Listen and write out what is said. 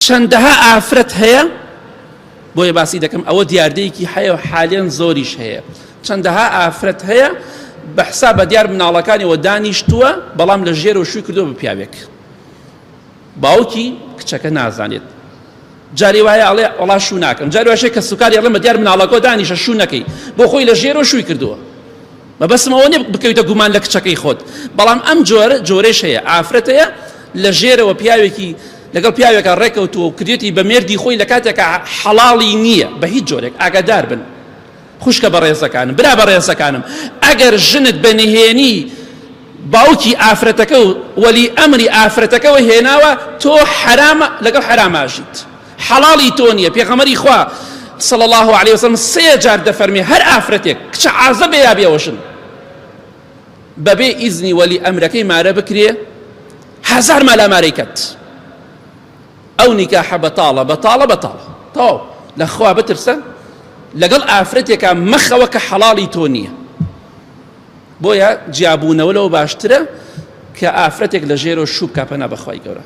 چەندەها ئافرەت هەیە بۆیە باسی دەکەم ئەوە دیاردەیەکی هەیە و حالیان زۆریش هەیە چەندەها ئافرەت هەیە بە حساب بە دیار مناڵەکانیەوە دانیشتووە بەڵام لە ژێرەوە شووی کردووە بە پیاوێک باوکی کچەکە نازانێت جاری وایە ئەڵێ وەڵا شوو ناکەم جاری واشە کە سوکاری ئەڵێ بە دیار مناڵەکەوە دانیشە شوو نەکەی بۆ خۆی لە ژێرەوە شووی کردووە مەبەستم ئەوە نیە بکەویتە گومان لە کچەکەی خۆت بەڵام ئەم جۆرە جۆرەش هەیە ئافرەت هەیە لە ژێرەوە پیاوێکی لەگەڵ پیاوێکە ڕێکەوتووە و کردێتی بە مێردی خۆی لە کاتێکا حەڵاڵی نییە بە هیچ جۆرێک ئاگادار بن خوشکە بەڕێزەکانم برا بەڕێزەکانم ئەگەر ژنت بە نهێنی باوکی ئافرەتەکە و وەلی ئەمری ئافرەتەکەەوە هێناوە تۆ حەرامە لەگەڵ حەراماژیت حەڵاڵی تۆ نیە پێغەمبەری خوا صلی اللە علیە وسلم سێ جار دەفەرمێ هەر ئافرەتێک کچە عازە بێ یا بێوەژن بەبێ ئیزنی وەلی ئەمرەکەی مارە بکرێ هەزار مالا مارەی کەت ئەو نیکاحە بەتاڵە بەتاڵە بەتاڵە تەواو لە خوا بترسە لەگەڵ ئافرەتێکا مەخەوە کە حەڵاڵی تۆ نییە بۆیە جیابوونەوە لەوە باشترە کە ئافرەتێک لە ژێرەوە شوو بکا پەنا بەخوای گەورە.